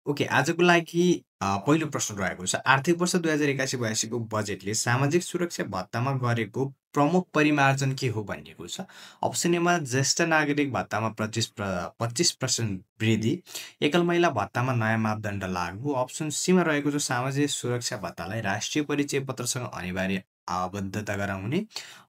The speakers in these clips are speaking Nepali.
ओके, आजको लागि पहिलो प्रश्न रहेको छ। आर्थिक वर्ष 2081-82 को बजेटले सामाजिक सुरक्षा भत्तामा गरेको प्रमुख परिमार्जन के हो भनिएको छ। अप्सन एमा ज्येष्ठ नागरिक भत्तामा 25% वृद्धि, एकल महिला भत्तामा नयाँ मापदण्ड लागू। अप्सन सीमा रहेको छ सामाजिक सुरक्षा भत्तालाई राष्ट्रिय परिचय पत्रसँग अनिवार्य आबद्धता गराउने।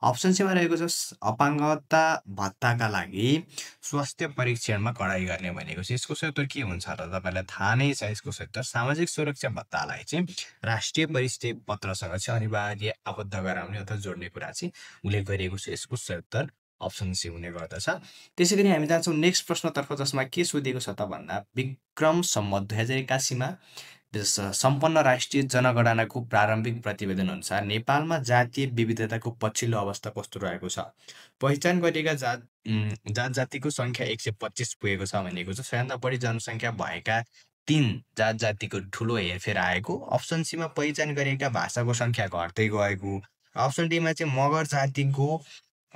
अप्सन सीमा रहेको छ अपाङ्गता भत्ताका लागि स्वास्थ्य परीक्षणमा कडाई गर्ने भनेको छ। यसको सही उत्तर के हुन्छ र तपाईँलाई थाहा नै छ। यसको सही उत्तर सामाजिक सुरक्षा भत्तालाई चाहिँ राष्ट्रिय परिचय पत्रसँग चाहिँ अनिवार्य आबद्ध गराउने अथवा जोड्ने कुरा चाहिँ उल्लेख गरिएको छ। यसको सही उत्तर अप्सन सी हुने गर्दछ। त्यसै गरी हामी जान्छौँ नेक्स्ट प्रश्नतर्फ, जसमा के सोधिएको छ त भन्दा विक्रम सम्वत 2081मा सम्पन्न राष्ट्रिय जनगणनाको प्रारम्भिक प्रतिवेदन अनुसार नेपालमा जातीय विविधताको पछिल्लो अवस्था कस्तो रहेको छ। पहिचान गरिएका जात जातिको सङ्ख्या 125 पुगेको छ भनेको छ। सबैभन्दा बढी जनसङ्ख्या भएका 3 जात जातिको ठुलो हेरफेर आएको। अप्सन सीमा पहिचान गरिएका भाषाको सङ्ख्या घट्दै गएको। अप्सन डीमा चाहिँ मगर जातिको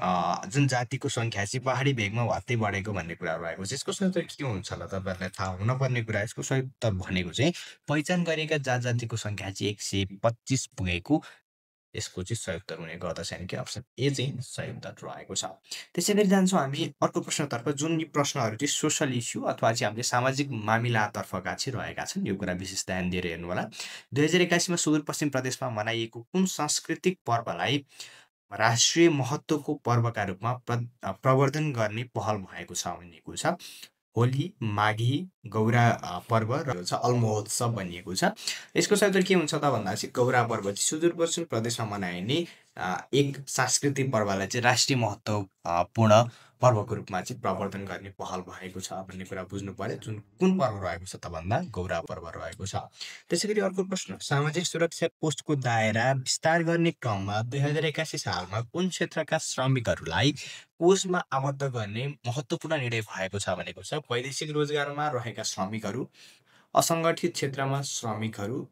जुन जातिको सङ्ख्या चाहिँ पहाडी भेगमा भत्तै बढेको भन्ने कुरा रहेको छ। यसको सही उत्तर के हुन्छ होला तपाईँहरूलाई थाहा हुनुपर्ने कुरा। यसको सही उत्तर भनेको चाहिँ पहिचान गरिएका जात जातिको सङ्ख्या चाहिँ 125 पुगेको यसको चाहिँ सही उत्तर हुने गर्दछ। यानि कि अप्सन ए चाहिँ सही उत्तर रहेको छ। त्यसै गरी जान्छौँ हामी अर्को प्रश्नतर्फ, जुन यी प्रश्नहरू चाहिँ सोसल इस्यु अथवा चाहिँ हामीले सामाजिक मामिलातर्फका चाहिँ रहेका छन्। यो कुरा विशेष ध्यान दिएर हेर्नु होला। 2081मा सुदूरपश्चिम प्रदेशमा मनाइएको कुन सांस्कृतिक पर्वलाई राष्ट्रिय महत्त्वको पर्वका रूपमा प्रवर्धन गर्ने पहल भएको छ भनिएको छ। होली, माघी, गौरा पर्व र अल्मोहोत्सव भनिएको छ। यसको सही उत्तर के हुन्छ त भन्दा चाहिँ गौरा पर्व चाहिँ सुदूरपश्चिम प्रदेशमा मनाइने एक सांस्कृतिक पर्वलाई चाहिँ राष्ट्रिय महत्त्व पूर्ण पर्वको रूपमा चाहिँ प्रवर्धन गर्ने पहल भएको छ भन्ने कुरा बुझ्नु पर्यो। जुन कुन पर्व रहेको छ त भन्दा गौरा पर्व रहेको छ। त्यसै गरी अर्को प्रश्न, सामाजिक सुरक्षा कोषको दायरा विस्तार गर्ने क्रममा 2081 सालमा कुन क्षेत्रका श्रमिकहरूलाई कोषमा आबद्ध गर्ने महत्त्वपूर्ण निर्णय भएको छ भनेको छ। वैदेशिक रोजगारमा रहेका श्रमिकहरू, असङ्गठित क्षेत्रमा श्रमिकहरू,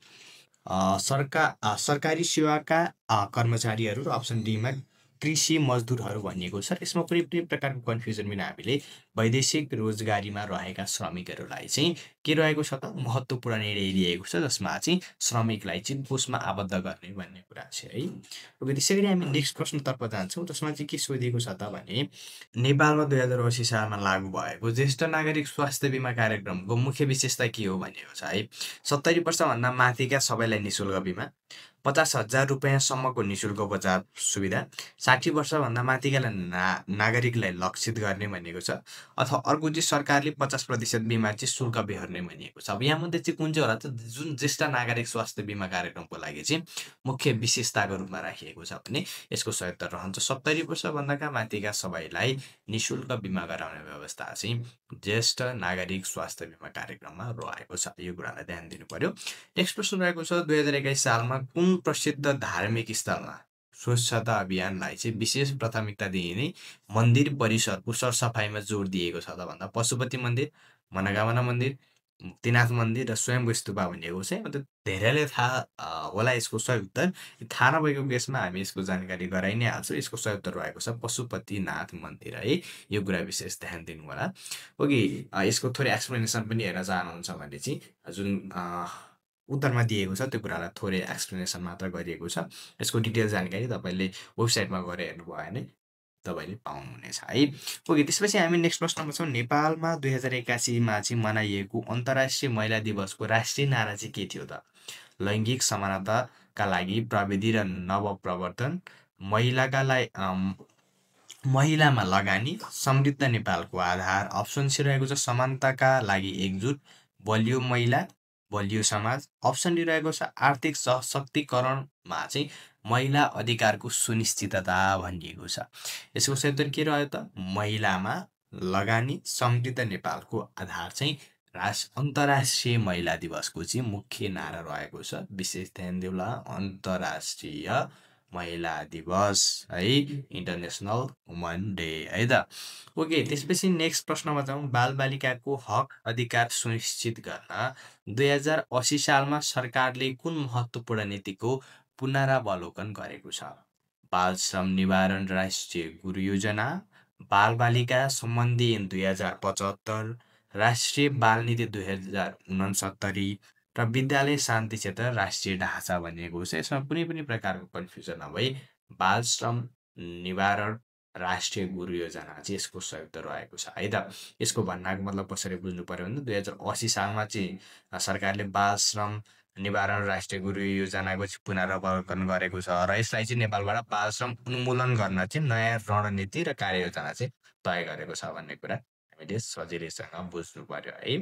सरकारी सेवाका कर्मचारीहरू र अप्सन डीमा कृषि मजदुरहरू भनिएको छ। यसमा कुनै पनि प्रकारको कन्फ्युजन बिना हामीले वैदेशिक रोजगारीमा रहेका श्रमिकहरूलाई चाहिँ के रहेको छ त महत्त्वपूर्ण निर्णय लिएको छ, जसमा चाहिँ श्रमिकलाई चाहिँ कोषमा आबद्ध गर्ने भन्ने कुरा छ है। ओके, त्यसै गरी हामी नेक्स्ट प्रश्नतर्फ जान्छौँ, जसमा चाहिँ के सोधिएको छ त भने नेपालमा 2080 सालमा लागू भएको ज्येष्ठ नागरिक स्वास्थ्य बिमा कार्यक्रमको मुख्य विशेषता के हो भनेको छ है। 70 वर्षभन्दा माथिका सबैलाई निःशुल्क बिमा, 50,000 रुपियाँसम्मको निःशुल्क उपचार सुविधा, 60 वर्षभन्दा माथिका नागरिकलाई लक्षित गर्ने भनिएको छ। अथवा अर्को चाहिँ सरकारले 50% बिमा चाहिँ शुल्क बेहोर्ने भनिएको छ। अब यहाँमध्ये चाहिँ कुन चाहिँ होला त, जुन ज्येष्ठ नागरिक स्वास्थ्य बिमा कार्यक्रमको लागि चाहिँ मुख्य विशेषताको रूपमा राखिएको छ भने यसको सही उत्तर रहन्छ 70 वर्षभन्दाका माथिका सबैलाई निःशुल्क बिमा गराउने व्यवस्था चाहिँ ज्येष्ठ नागरिक स्वास्थ्य बिमा कार्यक्रममा रहेको छ। यो कुरालाई ध्यान दिनु पर्यो। नेक्स्ट प्रश्न रहेको छ, 2021 सालमा कुन प्रसिद्ध धार्मिक स्थलमा स्वच्छता अभियानलाई चाहिँ विशेष प्राथमिकता दिइने मन्दिर परिसरको सरसफाइमा जोड दिएको छ त भन्दा पशुपति मन्दिर, मनोकामना मन्दिर, मुक्तिनाथ मन्दिर र स्वयम्भू स्तूपा भनिएको छ। मतलब धेरैले थाहा होला यसको सही उत्तर। थाहा नभएको केसमा हामी यसको जानकारी गराइ नै हाल्छौँ। यसको सही उत्तर रहेको छ पशुपतिनाथ मन्दिर है। यो कुरा विशेष ध्यान दिनु होला। ओके, यसको थोरै एक्सप्लेनेसन पनि हेर्न चाहनुहुन्छ भने चाहिँ जुन उत्तरमा दिएको छ त्यो कुरालाई थोरै एक्सप्लेनेसन मात्र गरिएको छ। यसको डिटेल जानकारी तपाईँले वेबसाइटमा गएर हेर्नुभयो भने तपाईँले पाउनुहुनेछ है। ओके, त्यसपछि हामी नेक्स्ट प्रश्नमा छौँ। नेपालमा 2081मा चाहिँ मनाइएको अन्तर्राष्ट्रिय महिला दिवसको राष्ट्रिय नारा चाहिँ के थियो त? लैङ्गिक समानताका लागि प्रविधि र नवप्रवर्तन, महिलामा लगानी, समृद्ध नेपालको आधार। अप्सन सी रहेको छ समानताका लागि एकजुट, बलियो महिला, बलियो समाज। अप्सन डी रहेको छ आर्थिक सशक्तिकरणमा चाहिँ महिला अधिकारको सुनिश्चितता भनिएको छ। यसको सही उत्तर के रह्यो त? महिलामा लगानी, समृद्ध नेपालको आधार चाहिँ अन्तर्राष्ट्रिय महिला दिवसको चाहिँ मुख्य नारा रहेको छ। विशेष ध्यान देऊ ल, अन्तर्राष्ट्रिय महिला दिवस है, इन्टरनेसनल वुमन डे है त। ओके, त्यसपछि नेक्स्ट प्रश्नमा जाउँ। बालबालिकाको हक अधिकार सुनिश्चित गर्न 2080 सालमा सरकारले कुन महत्त्वपूर्ण नीतिको पुनरावलोकन गरेको छ? बाल श्रम निवारण राष्ट्रिय गुरु योजना, बालबालिका सम्बन्धी ऐन 2075, राष्ट्रिय बाल नीति 2069 र विद्यालय शान्ति क्षेत्र राष्ट्रिय ढाँचा भनिएको छ। यसमा कुनै पनि प्रकारको कन्फ्युजन नभई बाल श्रम निवारण राष्ट्रिय गुरु योजना चाहिँ यसको संयुक्त रहेको छ है त। यसको भन्नाको मतलब कसरी बुझ्नु पर्यो भने 2080 सालमा चाहिँ सरकारले बाल श्रम निवारण राष्ट्रिय गुरु योजनाको चाहिँ पुनरावलोकन गरेको छ र यसलाई चाहिँ नेपालबाट बाल श्रम उन्मूलन गर्न चाहिँ नयाँ रणनीति र कार्ययोजना चाहिँ तय गरेको छ भन्ने कुरा हामीले सजिलैसँग बुझ्नु पर्यो है।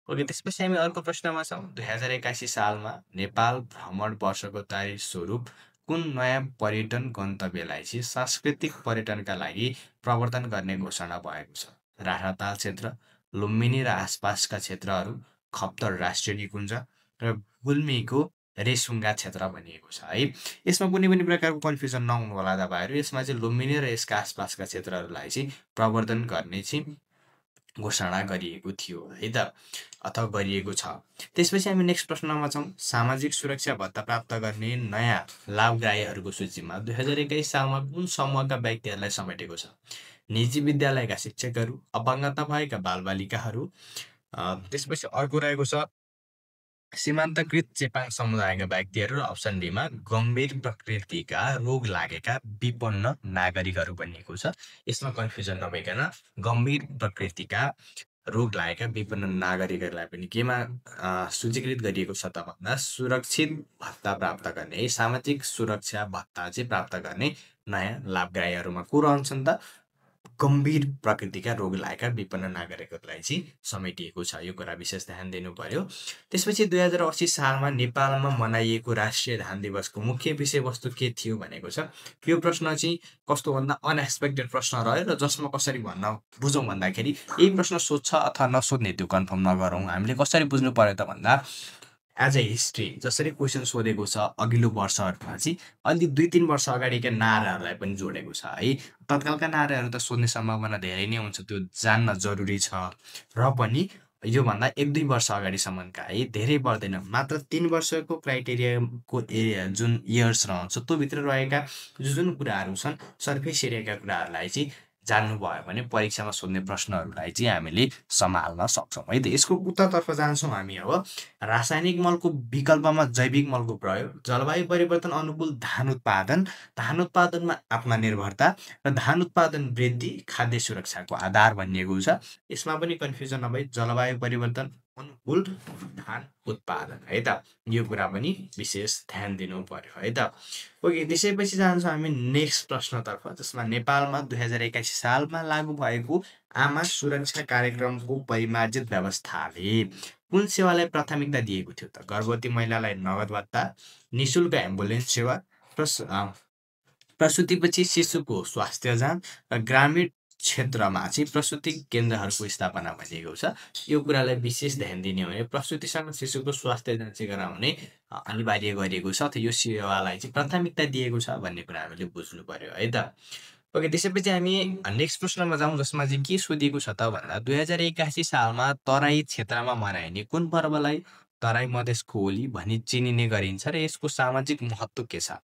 ओके, त्यसपछि हामी अर्को प्रश्नमा छौँ। 2081 सालमा नेपाल भ्रमण वर्षको तारिख स्वरूप कुन नयाँ पर्यटन गन्तव्यलाई चाहिँ सांस्कृतिक पर्यटनका लागि प्रवर्तन गर्ने घोषणा भएको छ? राणाताल क्षेत्र, लुम्बिनी र आसपासका क्षेत्रहरू, खप्तर राष्ट्रिय निकुञ्ज र गुल्मीको रेसुङ्गा क्षेत्र भनिएको छ है। यसमा कुनै पनि प्रकारको कन्फ्युजन नहुनु होला तपाईँहरू। यसमा चाहिँ लुम्बिनी र यसका आसपासका क्षेत्रहरूलाई चाहिँ प्रवर्धन गर्ने चाहिँ घोषणा गरिएको थियो है त, अथवा गरिएको छ। त्यसपछि हामी नेक्स्ट प्रश्नमा छौँ। सामाजिक सुरक्षा भत्ता प्राप्त गर्ने नयाँ लाभग्राहीहरूको सूचीमा 2021 सालमा कुन समूहका व्यक्तिहरूलाई समेटेको छ? निजी विद्यालयका शिक्षकहरू, अपाङ्गता भएका बालबालिकाहरू। त्यसपछि अर्को रहेको छ सीमान्तकृत चेपाङ समुदायका व्यक्तिहरू र अप्सन डीमा गम्भीर प्रकृतिका रोग लागेका विपन्न नागरिकहरू भनिएको छ। यसमा कन्फ्युजन नभइकन गम्भीर प्रकृतिका रोग लागेका विपन्न नागरिकहरूलाई पनि केमा सूचीकृत गरिएको छ त भन्दा सुरक्षित भत्ता प्राप्त गर्ने, सामाजिक सुरक्षा भत्ता चाहिँ प्राप्त गर्ने नयाँ लाभग्राहीहरूमा को रहन्छन् त? गम्भीर प्रकृतिका रोग लागेका विपन्न नागरिकहरूलाई चाहिँ समेटिएको छ। यो कुरा विशेष ध्यान दिनु पर्यो। त्यसपछि 2080 सालमा नेपालमा मनाइएको राष्ट्रिय धान दिवसको मुख्य विषयवस्तु के थियो भनेको छ। यो प्रश्न चाहिँ कस्तो भन्दा अनएक्सपेक्टेड प्रश्न रह्यो र जसमा कसरी भन्न बुझौँ भन्दाखेरि यही प्रश्न सोध्छ अथवा नसोध्ने त्यो कन्फर्म नगरौँ। हामीले कसरी बुझ्नु पर्यो त भन्दा एज ए हिस्ट्री जसरी क्वेसन सोधेको छ अघिल्लो वर्षहरूमा चाहिँ अलि 2-3 वर्ष अगाडिका नाराहरूलाई पनि जोडेको छ है। तत्कालका नाराहरू त सोध्ने सम्भावना धेरै नै हुन्छ, त्यो जान्न जरुरी छ र पनि योभन्दा 1-2 वर्ष अगाडिसम्मका है, धेरै पर्दैन। मात्र 3 वर्षको क्राइटेरियाको एरिया जुन इयर्स रहन्छ त्योभित्र रहेका जुन कुराहरू छन् सर्फेस एरियाका कुराहरूलाई चाहिँ जान्नुभयो भने परीक्षामा सोध्ने प्रश्नहरूलाई चाहिँ हामीले सम्हाल्न सक्छौँ है त। यसको उत्तरतर्फ जान्छौँ हामी अब। रासायनिक मलको विकल्पमा जैविक मलको प्रयोग, जलवायु परिवर्तन अनुकूल धान उत्पादनमा आत्मनिर्भरता र धान उत्पादन वृद्धि खाद्य सुरक्षाको आधार भनिएको छ। यसमा पनि कन्फ्युजन नभई जलवायु परिवर्तन अनुकूल धान उत्पादन है त, यो कुरा पनि विशेष ध्यान दिनु पर्यो है त। ओके, त्यसैपछि जान्छौँ हामी नेक्स्ट प्रश्नतर्फ, जसमा नेपालमा 2081 सालमा लागू भएको आमा सुरक्षा कार्यक्रमको परिमार्जित व्यवस्थाले कुन सेवालाई प्राथमिकता दिएको थियो त? गर्भवती महिलालाई नगद भत्ता, निशुल्क एम्बुलेन्स सेवा, प्रसुतिपछि शिशुको स्वास्थ्य जाँच र ग्रामीण क्षेत्रमा चाहिँ प्रसुति केन्द्रहरूको स्थापना भनिएको छ। यो कुरालाई विशेष ध्यान दिने हो भने प्रसुतिसँग शिशुको स्वास्थ्य जाँच गराउने अनिवार्य गरिएको छ, यो सेवालाई चाहिँ प्राथमिकता दिएको छ भन्ने कुरा हामीले बुझ्नु पर्यो है त। ओके, त्यसैपछि हामी नेक्स्ट प्रश्नमा जाउँ, जसमा चाहिँ के सोधिएको छ त भन्दा 2081 सालमा तराई क्षेत्रमा मनाइने कुन पर्वलाई तराई मधेसको होली भनी चिनिने गरिन्छ र यसको सामाजिक महत्त्व के छ?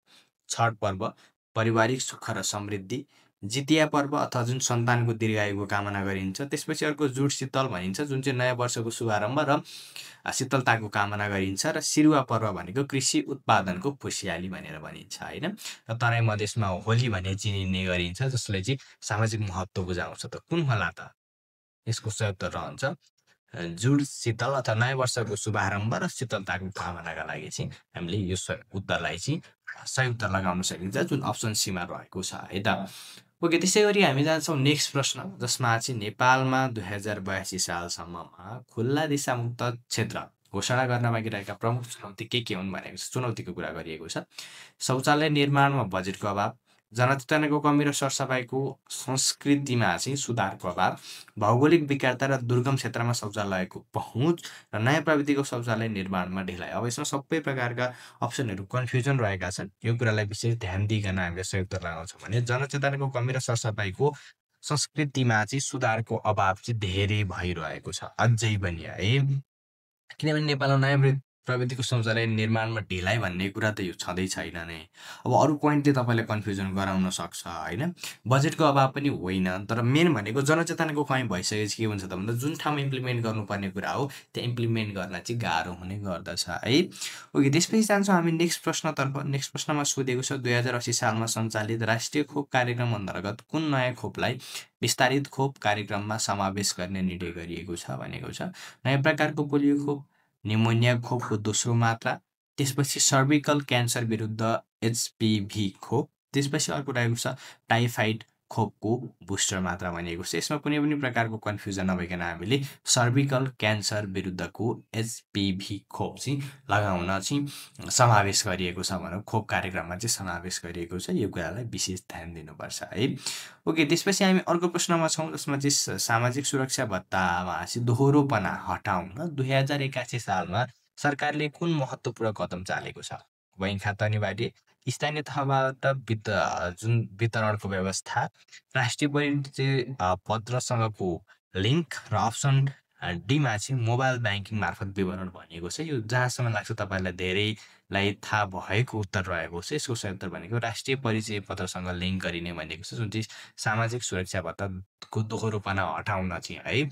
छठ पर्व, पारिवारिक सुख र समृद्धि, जितिया पर्व अथवा जुन सन्तानको दीर्घायुको कामना गरिन्छ। त्यसपछि अर्को जुड शीतल भनिन्छ जुन चाहिँ नयाँ वर्षको शुभारम्भ र शीतलताको कामना गरिन्छ र सिरुवा पर्व भनेको कृषि उत्पादनको खुसियाली भनेर भनिन्छ होइन। र तराई मधेसमा होली भने चिनिने गरिन्छ जसले चाहिँ सामाजिक महत्त्व बुझाउँछ। त कुन होला त? यसको सही उत्तर रहन्छ जुड शीतल अथवा नयाँ वर्षको शुभारम्भ र शीतलताको कामनाका लागि चाहिँ हामीले यो उत्तरलाई चाहिँ सही उत्तर लगाउन सकिन्छ, जुन अप्सन सीमा रहेको छ है त। ओके, त्यसै गरी हामी जान्छौँ नेक्स्ट प्रश्न, जसमा चाहिँ नेपालमा 2082 सालसम्ममा खुल्ला दिशामुक्त क्षेत्र घोषणा गर्न बाँकी रहेका प्रमुख चुनौती के हुन् भनेको छ। चुनौतीको कुरा गरिएको छ। शौचालय निर्माणमा बजेटको अभाव, जनचेतनाको कमी र सरसफाइको संस्कृतिमा चाहिँ सुधारको अभाव, भौगोलिक विकारता र दुर्गम क्षेत्रमा शौचालयको पहुँच र नयाँ प्रविधिको शौचालय निर्माणमा ढिलाइ। अब यसमा सबै प्रकारका अप्सनहरू कन्फ्युजन रहेका छन्। यो कुरालाई विशेष ध्यान दिइकन हामीले सही उत्तर लगाउँछौँ भने जनचेतनाको कमी र सरसफाइको संस्कृतिमा चाहिँ सुधारको अभाव चाहिँ धेरै भइरहेको छ अझै पनि है। किनभने नेपालमा नयाँ प्रविधिको शौचालय निर्माणमा ढिलाइ भन्ने कुरा त यो छँदै छैन नै। अब अरू पोइन्टले तपाईँलाई कन्फ्युजन गराउन सक्छ होइन। बजेटको अभाव पनि होइन, तर मेन भनेको जनचेतनाको कमी भइसकेपछि के हुन्छ त भन्दा जुन ठाउँमा इम्प्लिमेन्ट गर्नुपर्ने कुरा हो त्यहाँ इम्प्लिमेन्ट गर्न चाहिँ गाह्रो हुने गर्दछ है। ओके, त्यसपछि जान्छौँ हामी नेक्स्ट प्रश्नतर्फ। नेक्स्ट प्रश्नमा सोधेको छ 2080 सालमा सञ्चालित राष्ट्रिय खोप कार्यक्रम अन्तर्गत कुन नयाँ खोपलाई विस्तारित खोप कार्यक्रममा समावेश गर्ने निर्णय गरिएको छ भनेको छ। नयाँ प्रकारको पोलियो खोप, न्युमोनिया खोपको दोस्रो मात्रा, त्यसपछि सर्भिकल क्यान्सर विरुद्ध एचपिभी खोप, त्यसपछि अर्को रहेको छ टाइफाइड खोपको बुस्टर मात्रा भनिएको छ। यसमा कुनै पनि प्रकारको कन्फ्युजन नभइकन हामीले सर्भिकल क्यान्सर विरुद्धको एचपिभी खोप चाहिँ लगाउन चाहिँ समावेश गरिएको छ भनौँ, खोप कार्यक्रममा चाहिँ समावेश गरिएको छ। यो कुरालाई विशेष ध्यान दिनुपर्छ है। ओके, त्यसपछि हामी अर्को प्रश्नमा छौँ जसमा चाहिँ सामाजिक सुरक्षा भत्तामा चाहिँ दोहोरोपना हटाउन 2081 सालमा सरकारले कुन महत्त्वपूर्ण कदम चालेको छ। बैंक खाता अनिवार्य, स्थानीय तहबाट जुन वितरणको व्यवस्था, राष्ट्रिय परिचय पत्रसँगको लिङ्क र अप्सन डीमा चाहिँ मोबाइल ब्याङ्किङ मार्फत विवरण भनिएको छ। यो जहाँसम्म लाग्छ तपाईँलाई धेरैलाई थाहा भएको उत्तर रहेको छ। यसको सही उत्तर भनेको राष्ट्रिय परिचय पत्रसँग लिङ्क गरिने भनेको छ, जुन चाहिँ सामाजिक सुरक्षा भत्ताको दोहोरोपना हटाउन चाहिँ है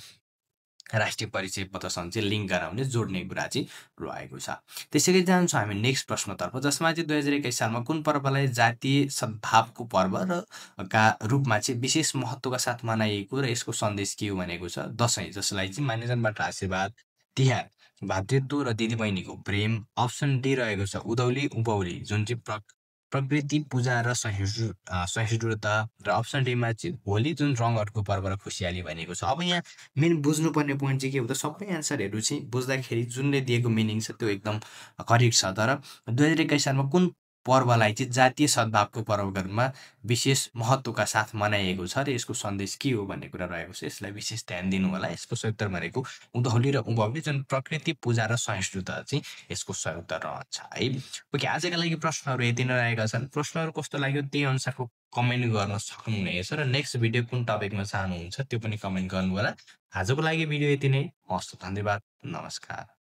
राष्ट्रिय परिचय पत्रसँग चाहिँ लिङ्क गराउने जोड्ने कुरा चाहिँ रहेको छ। त्यसैगरी जान्छौँ हामी नेक्स्ट प्रश्नतर्फ जसमा चाहिँ 2021 सालमा कुन पर्वलाई जातीय सद्भावको पर्व र का रूपमा चाहिँ विशेष महत्त्वका साथ मनाइएको र यसको सन्देश के हो भनेको छ। दसैँ, जसलाई चाहिँ मानिसजनबाट आशीर्वाद, तिहार भातृत्व र दिदीबहिनीको प्रेम, अप्सन डी रहेको छ उधौली उपौली जुन चाहिँ प्रकृति पूजा र सहिष्णुता, र अप्सन डीमा चाहिँ होली जुन रङहरूको पर्व र खुसियाली भनेको छ। अब यहाँ मेन बुझ्नुपर्ने पोइन्ट चाहिँ के हो त, सबै एन्सरहरू चाहिँ बुझ्दाखेरि जुनले दिएको मिनिङ छ त्यो एकदम करेक्ट छ, तर 2021 सालमा कुन पर्वलाई चाहिँ जातीय सद्भावको पर्वका रूपमा विशेष महत्त्वका साथ मनाइएको छ र यसको सन्देश के हो भन्ने कुरा रहेको छ। यसलाई विशेष ध्यान दिनु होला। यसको सही उत्तर भनेको उधौली र उभौली जुन प्रकृति पूजा र सहिष्णुता चाहिँ यसको सही उत्तर रहन्छ है। ओके, आजका लागि प्रश्नहरू यति नै रहेका छन्। प्रश्नहरू कस्तो लाग्यो त्यही अनुसारको कमेन्ट गर्न सक्नुहुनेछ र नेक्स्ट भिडियो कुन टपिकमा चाहनुहुन्छ त्यो पनि कमेन्ट गर्नु होला। आजको लागि भिडियो यति नै। हस्, धन्यवाद, नमस्कार।